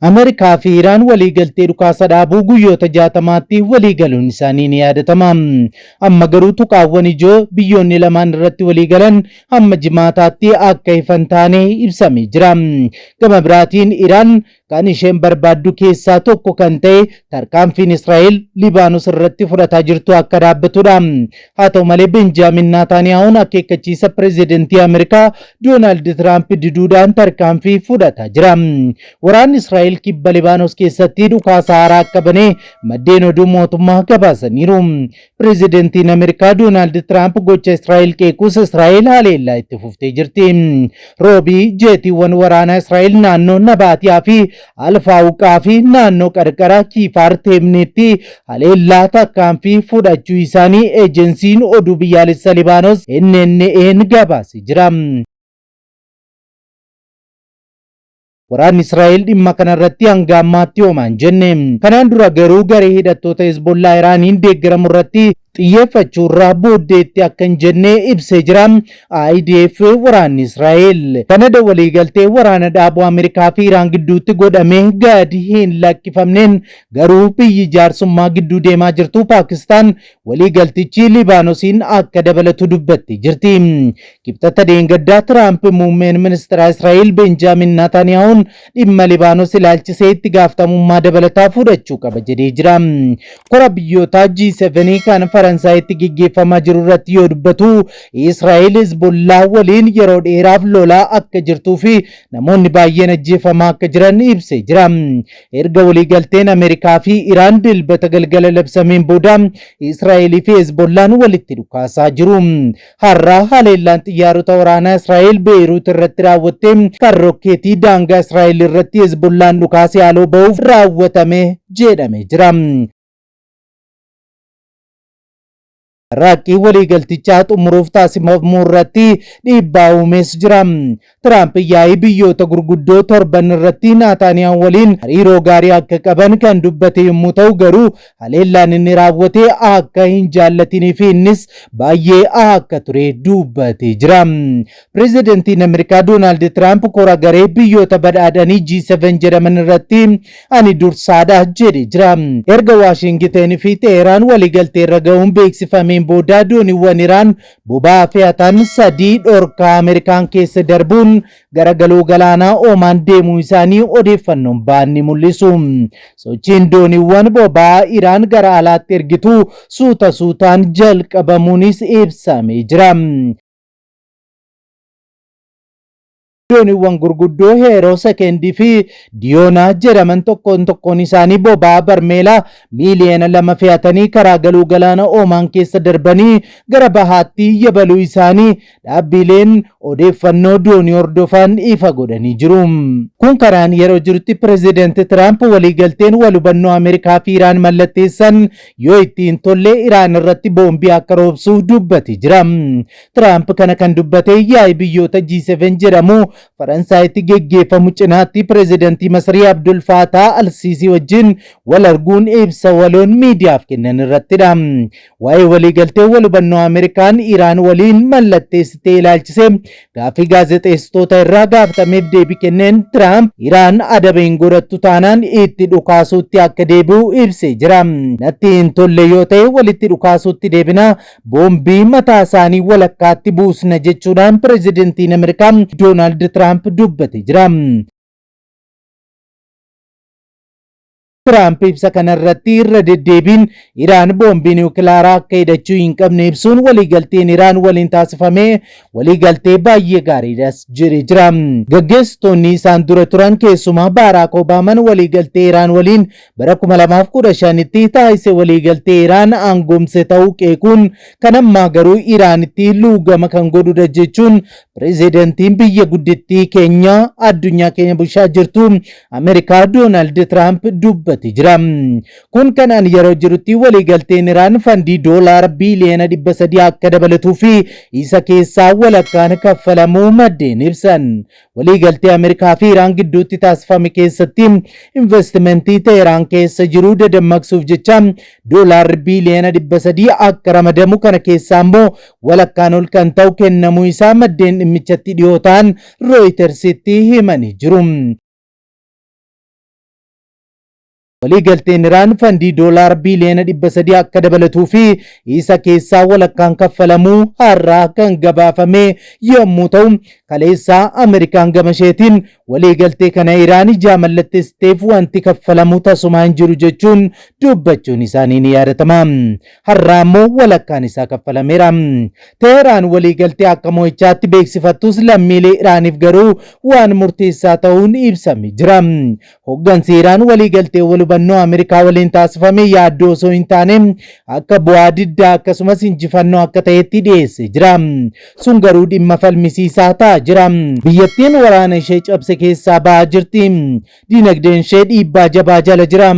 Ameerikaa fi Iraan waliigaltee dhukaasa dhaabuu guyyoota 60tti waliigaluun isaanii ni yaadatama. Amma garuu tuqaawwan ijoo biyyoonni lamaan irratti waliigalan hamma Jimaataatti akka ifa hin taane ibsamee jira. Gama biraatiin Iraan kan isheen barbaaddu keessaa tokko kan ta'e tarkaanfiin Israa'el Libaanos irratti fudhataa jirtu akka dhaabbatudha. Haa ta'u malee Benjaamin Naataaniyaahuun akeekkachiisa pireezidantii Ameerikaa Doonaald Tiraamp diduudhaan tarkaanfii fudhataa jira. Waraanni Israa'el kibba Libaanos keessatti dhukaasa haaraa akka bane maddeen oduu mootummaa gabaasaniiru. Pireezidantiin Ameerikaa Doonaald Tiraamp gocha Israa'el qeequs Israa'el haleellaa itti fuftee jirti. Roobii jeetiiwwan waraanaa Israa'el naannoo Nabaatiyaa fi Alfaawuqaa fi naannoo qarqara Kiifaar Teemneetti haleellaa tarkaanfii fudhachuu isaanii eejensiin oduu biyyaalessa Libaanos NNA'n gabaasee jira. Waraanni Israa'el dhimma kanarratti hanga ammaatti homaa hin jenne. Kanaan dura garuu garee hidhattoota Hezbollaa Iraaniin deeggaramu irratti xiyyeeffachuurraa booddeetti akka hin jenne ibsee jira. IDF waraanni Israa'el. Sanada waliigaltee waraana dhaabuu Ameerikaa fi Iraan gidduutti godhame gadi hin lakkifamneen garuu biyyi jaarsummaa gidduu deemaa jirtu Paakistaan waliigaltichi Libaanosiin akka dabalatu dubbattee jirti. Kibxata dheengaddaa Tiraamp muummeen ministeera Israa'el Benjaamin Naataaniyaahuun dhimma Libaanos ilaalchisee itti gaafatamummaa dabalataa fudhachuu qaba jedhee jira. Kora biyyoota G7 kan Faransaayitti geggeeffamaa jiru irratti yoo dubbatu Israa'el Hezbollaa waliin yeroo dheeraaf lolaa akka jirtuu fi namoonni baay'een ajjeefamaa akka jiran ibsee jira. Erga waliigalteen Ameerikaa fi Iraan Dilbata galgala labsameen booda Israa'elii fi Hezbollaan walitti dhukaasaa jiru. Har'a haleellaan xiyyaarota waraanaa Israa'el Beeyiruut irratti raawwatte kan rokkeetii daangaa Israa'el irratti Hezbollaan dhukaase haaloo bahuuf raawwatame jedhamee jira. Carraaqqii waliigaltichaa xumuruuf taasifamu irratti dhiibbaa uumees jira. Tiraamp yaa'ii biyyoota gurguddoo torban irratti Naataaniyaahu waliin hariiroo gaarii akka qaban kan dubbate yommuu ta'u garuu haleellaan inni raawwate akka hin jaallatinii fi innis baay'ee akka ture dubbatee jira. Pireezidantiin Ameerikaa Doonaald Tiraamp kora garee biyyoota badhaadhanii G7 jedhaman irratti ani dursaadha jedhe jira. Erga Waashingiteen fi Teheraan waliigaltee irra ga'uun beeksifameen booda dooniiwwan Iraan boba'aa fe'atan sadii dhorkaa Ameerikaan keessa darbuun gara galoo galaanaa Oomaan deemuu isaanii odeeffannoon ba'an ni mul'isu. Sochiin dooniiwwan boba'aa Iraan gara alaatti ergitu suuta suutaan jalqabamuunis ibsamee jira. Dooniiwwan gurguddoo Heeroo Sekeendii fi Diyoonaa jedhaman tokkoon tokkoon isaanii boba'aa barmeela miiliyoona 2 fe'atanii karaa galuu galaana Oomaan keessa darbanii gara bahaatti yabaluu isaanii dhaabbiileen odeeffannoo doonii hordofan ifa godhanii jiru. Kun kanaan yeroo jirutti Pireezidanti Tiraamp waliigalteen wal hubannoo Ameerikaa fi Iraan mallatteessan yoo itti hin tolle Iraan irratti boombii akka roobsu dubbate jira. Tiraamp kana kan dubbate yaa'ii biyyoota G7 jedhamu Faransaayitti geggeeffamu cinaatti pireezidantii Masrii Abdul Faataa Al-Siisii wajjin wal arguun ibsa waloon miidiyaaf kennan irrattidha. Waa'ee waliigaltee wal hubannoo Ameerikaan Iraan waliin mallatteessitee ilaalchisee gaaffii gaazexeessitoota irraa gaafatameef deebii kenneen Tiraamp Iraan adaba hin godhattu taanaan itti dhukaasuutti akka deebi'u ibsee jira. Natti hin tolle yoo ta'e walitti dhukaasuutti deebina, boombii mataa isaanii walakkaatti buusna jechuudhaan pireezidantiin Ameerikaa Doonaald Tiraamp dubbate jira. Tiraamp ibsa kanarratti irra deddeebiin Iraan boombii niwukilaaraa akka hidhachuu hin qabne ibsuun waliigalteen Iraan waliin taasifame waliigaltee baay'ee gaariidhas jedhee jira. Gaggeessitoonni isaan dura turan keessumaa Baaraak Obaamaan waliigaltee Iraan waliin bara 2015tti taasise waliigaltee Iraan aangoomse ta'uu qeequun kan ammaa garuu Iraanitti luugama kan godhudha jechuun pireezidantiin biyya guddittii keenya addunyaa keenya bulchaa jirtu Ameerikaa Doonaald Tiraamp dubbate jira. Kun kanaan yeroo jirutti waliigalteen Iraan fandii doolaara biiliyoona 300 akka dabalatuu fi isa keessaa walakkaan kaffalamuu maddeen ibsan. Waliigaltee Ameerikaa fi Iraan gidduutti taasifame keessatti investimentii Teheraan keessa jiru dadammaqsuuf jecha doolaarri biiliyoona 300 akka ramadamu kana keessaa immoo walakkaan ol kan ta'u kennamuu isaa maddeen dhimmichatti dhiyoo ta'an Rooyitersitti himanii jiru. Waliigalteen Iraan fandii doolaara biiliyoona 300 akka dabalatuu fi isa keessaa walakkaan kaffalamuu har'aa kan gabaafame yommuu ta'u, kaleessaa Ameerikaan gama isheetiin waliigaltee kana Iraan ijaa mallatteessiteef wanti kaffalamu tasumaa hin jiru jechuun dubbachuun isaanii ni yaadatama. Har'aa immoo walakkaan isaa kaffalameera. Teheraan waliigaltee akka mo'ichaatti beeksifattus lammiilee Iraaniif garuu waan murteessaa ta'uun ibsame jira. Hoggansi Iraan waliigaltee wal hubannoo Ameerikaa waliin taasifame yaaddoo osoo hin taane akka bu'aa diddaa akkasumas injifannoo akka ta'etti dhiyeessee jira. Sun garuu dhimma falmisiisaa ta'aa jira. Biyyattiin waraana ishee cabse keessaa ba'aa jirti. Dinagdeen ishee dhiibbaa jabaa jala jira.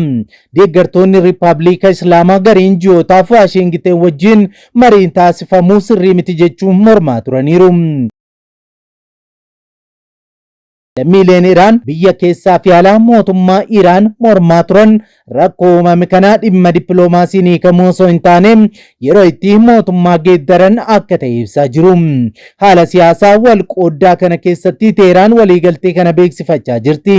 Deeggartoonni Riippaabilika Islaamaa gariin ji'ootaaf Waashiingiten wajjin mariin taasifamuu sirrii miti jechuun mormaa turaniiru. Lammiileen Iraan biyya keessaa fi alaa mootummaa Iraan mormaa turan rakkoo uumame kana dhimma dippiloomaasiin hiikamuu osoo hin taane yeroo itti mootummaa geeddaran akka ta'e ibsaa jiru. Haala siyaasaa wal qooddaa kana keessatti Teheraan waliigaltee kana beeksifachaa jirti.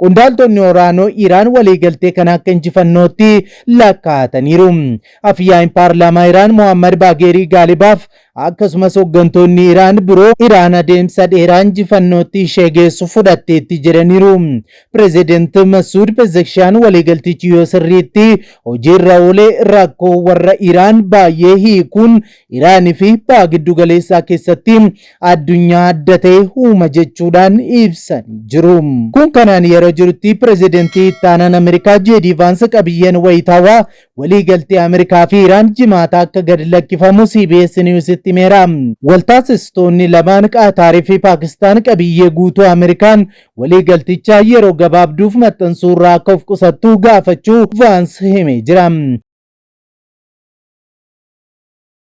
Qondaaltonni olaanoo Iraan waliigaltee kana akka injifannootti lakkaa'ataniiru. Afyaa'iin paarlaamaa Iraan Mohammad Baageerii Gaalibaaf Akkasumas hoggantoonni Iraan biroo Iraan adeemsa dheeraa injifannootti ishee geessu fudhatteetti jedhaniiru. Pireezidant Masuud Pezeshkian waliigaltichi yoo sirriitti hojiirra oole rakkoo warra Iraan baay'ee hiikuun Iraanii fi Baha Giddugaleessaa keessatti addunyaa adda ta'e uuma jechuudhaan ibsanii jiru. Kun kanaan yeroo jirutti pireezidantii ittaanaan Ameerikaa JD Vaans qabiyyeen wayitaawaa Waliigaltee Ameerikaa fi Iraan Jimaata akka gad lakkifamu CBS News'tti himeera. Waltaasistoonni lamaan Qaataarii fi Paakistaan qabiyyee guutuu Ameerikaan waliigalticha yeroo gabaabduuf maxxansuurraa akka of qusattu gaafachuu Vaans himee jira.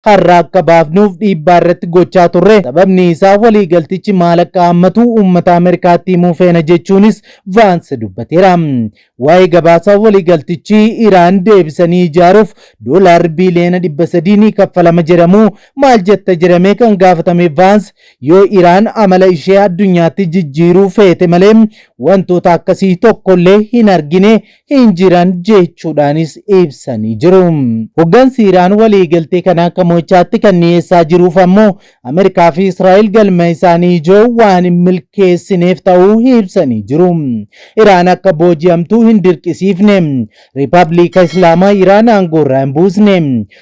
Har'a akka baafnuuf dhiibbaa irratti gochaa turre. Sababni isaa waliigaltichi maal akka hammatu uummata Ameerikaatti himuu feena jechuunis Vaans dubbateera. Waa'ee gabaasa waliigaltichi Iraan deebisanii ijaaruuf doolaarri biiliyoona 300 ni kaffalama jedhamu maal jetta jedhamee kan gaafatame Vaans yoo Iraan amala ishee addunyaatti jijjiiruu feete malee wantoota akkasii tokkollee hin argine hin jiran jechuudhaanis ibsanii jiru. Hoggansi Iraan waliigaltee kana akka mo'ichaatti kan dhiyeessaa jiruuf ammoo Ameerikaa fi Israa'el galma isaanii ijoo waan hin milkeessineef ta'uu ibsanii jiru. Iraan akka booji'amtuu hin dirqisiifne. Riippaabilika Islaamaa Iraan aangoorraa hin buusne.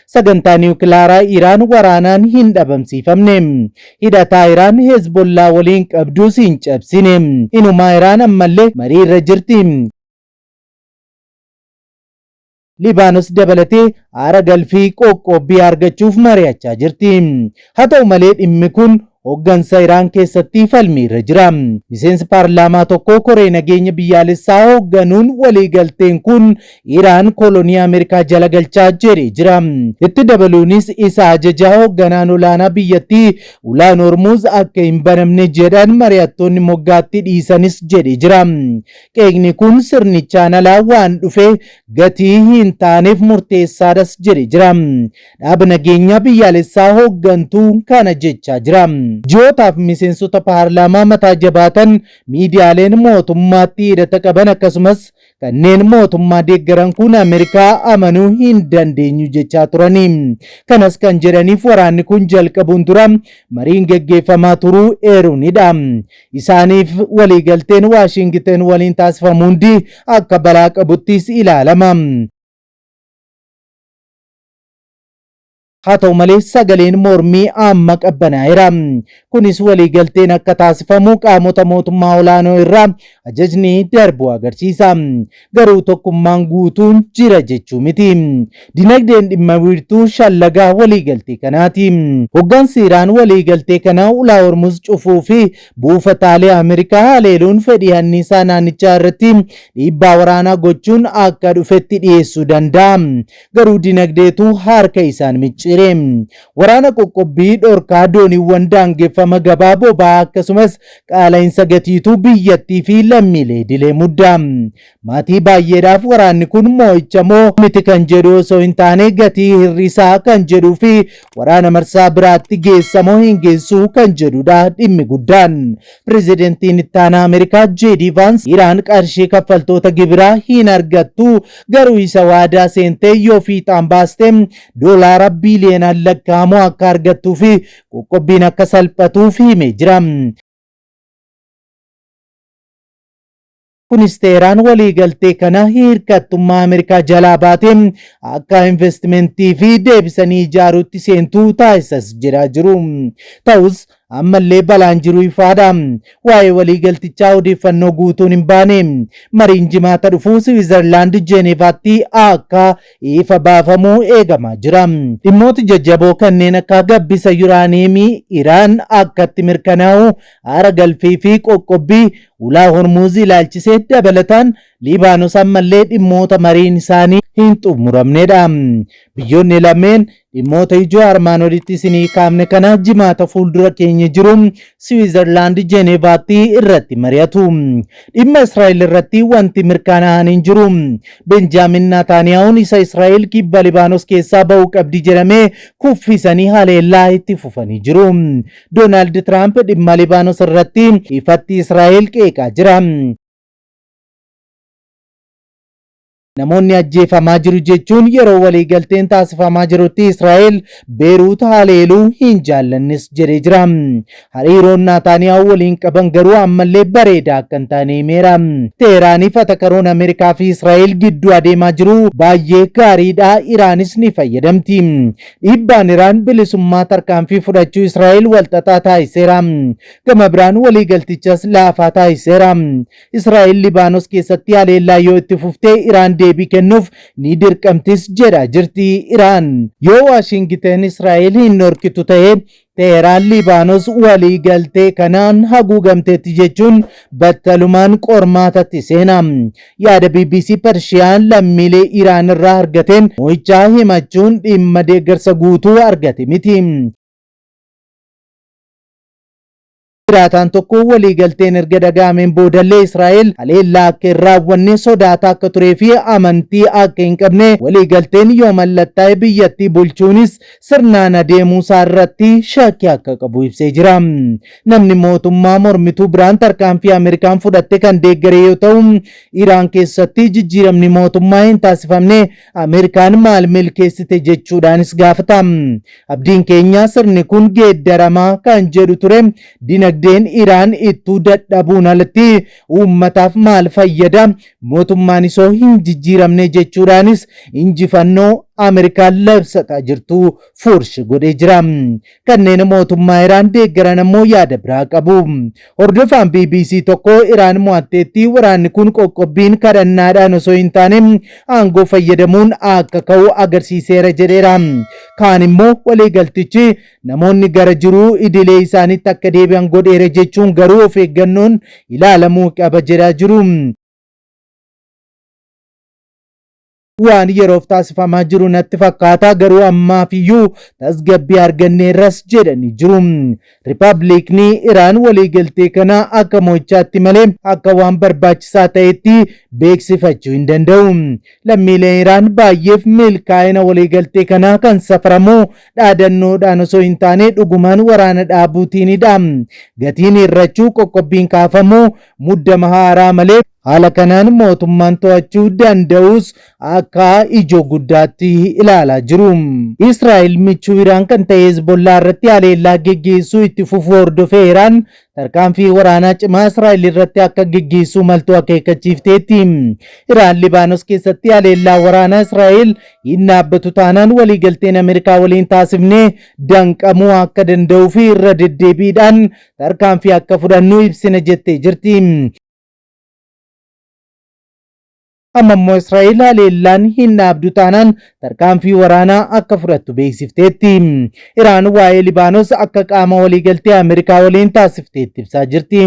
Sagantaa niwukilaaraa Iraan waraanaan hin dhabamsiifamne. Hidhataa Iraan Hezbollaa waliin qabdus hin cabsine. Inumaa Iraan ammallee mariirra jirti. Libaanos dabalatee aara galfii qoqqoobbii argachuuf mari'achaa jirti. Haa ta'u malee dhimmi kun hoggansa Iraan keessatti falmiirra jira. Miseensi paarlaamaa tokko koree nageenya biyyaalessaa hoogganuun waliigalteen kun Iraan kolonii Ameerikaa jala galchaa jedhee jira. Itti dabaluunis isa ajajaa hoogganaan olaanaa biyyattii ulaan Hormuuz akka hin banamne jedhan mari'attoonni moggaatti dhiisanis jedhee jira. Qeeqni kun sirnichaan alaa waan dhufe gatii hin taaneef murteessaadhas jedhe jira. Dhaaba nageenyaa biyyaalessaa hooggantuu kana jechaa jira. Ji'ootaaf miseensota paarlaamaa mataa jabaatan miidiyaaleen mootummaatti hidhata qaban akkasumas kanneen mootummaa deeggaran kun Ameerikaa amanuu hin dandeenyu jechaa turani. Kanas kan jedhaniif waraanni kun jalqabuun dura mariin geggeeffamaa turuu eeruunidha. Isaaniif waliigalteen Waashiingiten waliin taasifamu hundi akka balaa qabuttis ilaalama. Haa ta'u malee sagaleen mormii amma qabbanaa'eera. Kunis waliigalteen akka taasifamu qaamota mootummaa olaanoo irraa ajajni darbuu agarsiisa. Garuu tokkummaan guutuun jira jechuu miti. Dinagdeen dhimma wiirtuu shallagaa waliigaltee kanaati. Hoggansi Iraan waliigaltee kana ulaa Hormuz cufuu fi buufataalee Ameerikaa haleeluun fedhii anniisaa naannichaa irratti dhiibbaa waraanaa gochuun akka dhufetti dhiyeessuu danda'a. Garuu dinagdeetu harka isaan micciira. micciire. Waraana qoqqobbii dhorkaa dooniiwwan daangeffama gabaa boba'aa akkasumas qaala'insa gatiitu biyyattii fi lammiilee idilee mudda. Maatii baay'eedhaaf waraanni kun moo'icha moo miti kan jedhu osoo hin taane gatii hir'isaa kan jedhuu fi waraana marsaa biraatti geessa moo hin geessu kan jedhudha dhimmi guddaan. Pirezidantiin ittaanaa Ameerikaa J.D. Vance Iraan qarshii kaffaltoota gibiraa hin argattu garuu isa waadaa seentee yoo fiixaan baaste doolaara biiliyoonaan lakkaa'amu akka argattuu fi qoqqobbiin akka salphatuuf himee jira. Kunis Teheraan waliigaltee kana hirkattummaa Ameerikaa jalaa baatee akka investimentii fi deebisanii ijaaruutti seentuu taasisas jedhaa jiru. Ta'us ammallee balaan jiru ifaadha. Waa'ee waliigaltichaa odeeffannoo guutuun hin baane. Mariin Jimaata dhufu Siwiizerlaand Jeeneevaatti akka ifa baafamuu eegamaa jira. Dhimmoota jajjaboo kanneen akka gabbisa yuraaniyeemii Iraan akkatti mirkanaa'u, aara galfii fi qoqqobbii ulaa Hormuuz ilaalchisee dabalataan Liibaanos ammallee dhimmoota mariin isaanii hin xumuramnedha. Biyyoonni lameen dhimmoota ijoo armaan olitti isinii kaafne kana Jimaata fuuldura keenya jiru Siwiizerlaand Jeeneevaatti irratti mari'atu. Dhimma Israa'el irratti wanti mirkanaa'an hin jiru. Benjaamin Naataaniyaa'uun isa Israa'el kibba Libaanos keessaa ba'uu qabdi jedhamee kuffisanii haleellaa itti fufanii jiru. Doonaald Tiraamp dhimma Libaanos irratti ifatti Israa'el qeeqaa jira. Namoonni ajjeefamaa jiru jechuun yeroo waliigalteen taasifamaa jirutti Israa'el Beeruut haleeluu hin jaallannes jedhee jira. Hariiroon Naataaniyaahuu waliin qaban garuu ammallee bareedaa akka hin taane himeera. Teeraaniif atakaroon Ameerikaa fi Israa'el gidduu adeemaa jiru baay'ee gaariidha, Iraanis ni fayyadamti. Dhiibbaan Iraan bilisummaa tarkaanfii fudhachuu Israa'el walxaxaa taasiseera. Gama biraan waliigaltichas laafaa taasiseera. Israa'el Libaanos keessatti haleellaa yoo itti fufte Iraan deebii kennuuf ni dirqamtis jedhaa jirti Iraan. Yoo Waashingiteen Israa'el hin dhorkitu ta'e Teheraan Libaanos walii galtee kanaan haguugamteetti jechuun battalumaan qormaatatti seena. Yaada BBC Parshiyaan lammiilee Iraan irraa argateen mo'ichaa himachuun dhimma deeggarsa guutuu argate miti. Jiraataan tokko waliigalteen erga dhaga'ameen boodallee Israa'el haleellaa akka hin raawwanne sodaataa akka turee fi amantii akka hin qabne waliigalteen yoo mallattaa'e biyyattii bulchuunis sirnaan adeemuusaa irratti shakkii akka qabu ibsee jira. Namni mootummaa mormituu biraan tarkaanfii Ameerikaan fudhatte kan deeggare yoo ta'u, Iraan keessatti jijjiiramni mootummaa hin taasifamne Ameerikaan maal milkeessite jechuudhaanis gaafata. Abdiin keenya sirni kun geeddaramaa kan jedhu ture. Dinagdeen Iraan ittuu dadhabuun alatti uummataaf maal fayyada? Mootummaan isoo hin jijjiiramne jechuudhaanis injifannoo Ameerikaan labsataa jirtu fursh godhee jira. Kanneen mootummaa Iraan deeggaran ammoo yaada biraa qabu. Hordofaan BBC tokko Iraan mo'atteetti waraanni kun qoqqobbiin kadhannaadhaan osoo hin taane aangoo fayyadamuun akka ka'u agarsiiseera jedheera. Kaan immoo waliigaltichi namoonni gara jiruu idilee isaaniitti akka deebi'an godheera jechuun garuu of eeggannoon ilaalamuu qaba jedhaa jiru. Waan yeroof taasifamaa jiru natti fakkaata garuu ammaaf iyyuu tasgabbii arganneerras jedhanii jiru. Ripaabilikni Iraan waliigaltee kana akka mo'ichaatti malee akka waan barbaachisaa ta'etti beeksifachuu hin danda'u. Lammiileen Iraan baay'eef milkaa'ina waliigaltee kanaa kan safaramu dhaadannoodhaan osoo hin taane dhugumaan waraana dhaabuutiinidha. Gatiin hir'achuu, qoqqobbiin kaafamuu, muddama haaraa malee haala kanaan mootummaan to'achuu danda'us akka ijoo guddaatti ilaalaa jiru. Israa'el michuu Iraan kan ta'e Hezbollaa irratti haleellaa geggeessuu itti fufuu hordofee Iraan tarkaanfii waraanaa cimaa Israa'el irratti akka geggeessuu maltu akeekkachiifteetti. Iraan Libaanos keessatti haleellaa waraanaa Israa'el hin dhaabbatu taanaan waliigalteen Ameerikaa waliin taasifne danqamuu akka danda'uu fi irra deddeebiidhaan tarkaanfii akka fudhannu ibsina jettee jirti. Amma immoo Israa'el haleellaan hin dhaabdu taanaan tarkaanfii waraanaa akka fudhattu beeksifteetti. Iraan waa'ee Libaanos akka qaama waliigaltee Ameerikaa waliin taasifteetti ibsaa jirti.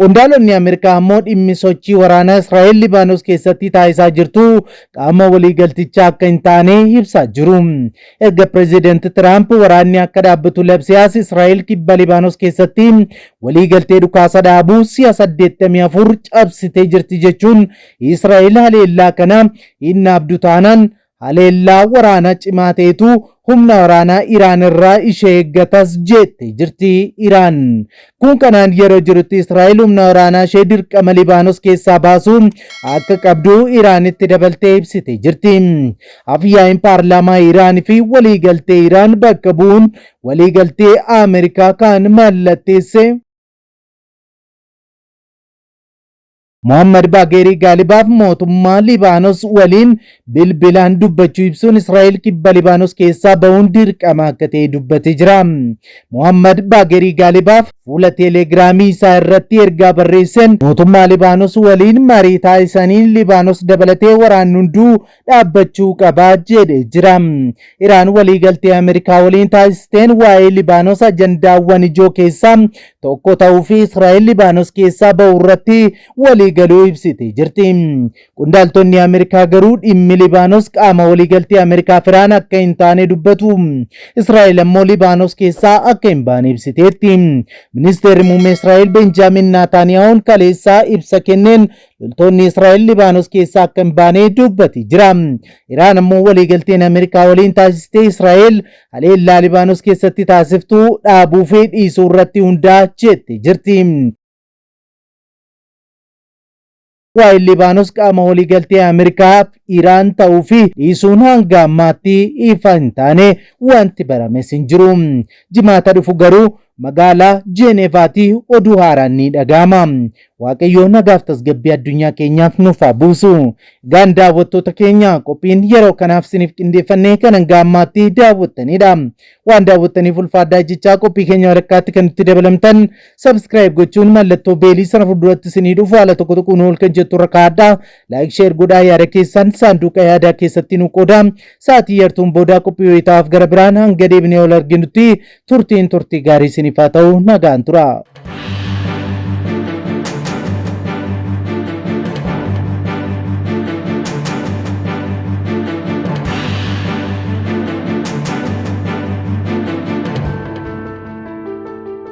Qondaalonni Ameerikaa ammoo dhimmi sochii waraanaa Israa'el Libaanos keessatti taasisaa jirtu qaama waliigaltichaa akka hin taane ibsaa jiru. Erga Pireezidaanti Tiraamp waraanni akka dhaabbatu labsee as Israa'el kibba Libaanos keessatti waliigaltee dhukaasa dhaabuu si'a 84 cabsitee jirti jechuun Israa'el haleellaa kana hin dhaabdu taanaan haleellaa waraanaa cimaa ta'etu humna waraanaa Iraan irraa ishee eeggatas jette jirti Iraan. Kun kanaan yeroo jirutti Israa'el humna waraanaa ishee dirqama Libaanos keessaa baasuu akka qabdu Iraanitti dabaltee ibsite jirti. Afyaa'iin paarlaamaa Iraan fi waliigaltee Iraan bakka bu'uun waliigaltee Ameerikaa kan mallatteesse Mohammad Baageerii Gaalibaaf mootummaa Libaanos waliin bilbilaan dubbachuu ibsuun Israa'el kibba Libaanos keessaa bahuun dirqama akka ta'e dubbatee jira. Mohammad Baageerii Gaalibaaf fuula teelegiraamii isaa irratti ergaa barreesseen mootummaa Libaanos waliin marii taasisaniin Libaanos dabalatee waraanni hunduu dhaabbachuu qaba jedhe jira. Iraan waliigaltee Ameerikaa waliin taasisteen waa'ee Libaanos ajandaawwan ijoo keessaa tokko ta'uu fi Israa'el Libaanos keessaa ba'uu irratti waliigaluu ibsitee jirti. Qondaaltonni Ameerikaa garuu dhimmi Libaanos qaama waliigaltee Ameerikaa fi Iraan akka hin taane dubbatu. Israa'el ammoo Libaanos keessaa akka hin baane ibsiteetti. Ministeerri muummee Israa'el Benjaamin Naataaniyaahuun kaleessaa ibsa kenneen loltoonni Israa'el Libaanos keessaa akka hin baane dubbate jira. Iraan ammoo waliigalteen Ameerikaa waliin taasistee Israa'el haleellaa Libaanos keessatti taasiftu dhaabuu fi dhiisuu irratti hundaa jette jirti. Waa'een Libaanos qaama waliigaltee Ameerikaa fi Iraan ta'uu fi dhiisuun hanga ammaatti ifa hin taane wanti barames hin jiru. Jimaata dhufu garuu magaalaa Jeeneevaatii oduu haaraan ni dhaga'ama. Waaqayyo nagaaf tasgabbii addunyaa keenyaaf nuuf haa buusu. Egaan daawwattoota keenya qophiin yeroo kanaaf isiniif qindeeffannee kan hanga ammaatti daawwattanidha. Waan daawwattaniif ulfaadhaa jechaa qophii keenya walakkaatti kan itti dabalamtan subscribe gochuun mallattoo beelii sana fuulduratti isinii dhufu haala tokko tokkoon ol kan jettu irra kaa'adhaa. Like share godhaa yaada keessan saanduqa yaadaa keessatti nu qoodaa. Sa'aatii yartuun boodaa qophii wayitaaf gara biraan hanga deebinee ol arginutti turtiin turtii gaarii isiniif haa ta'u nagaan tura.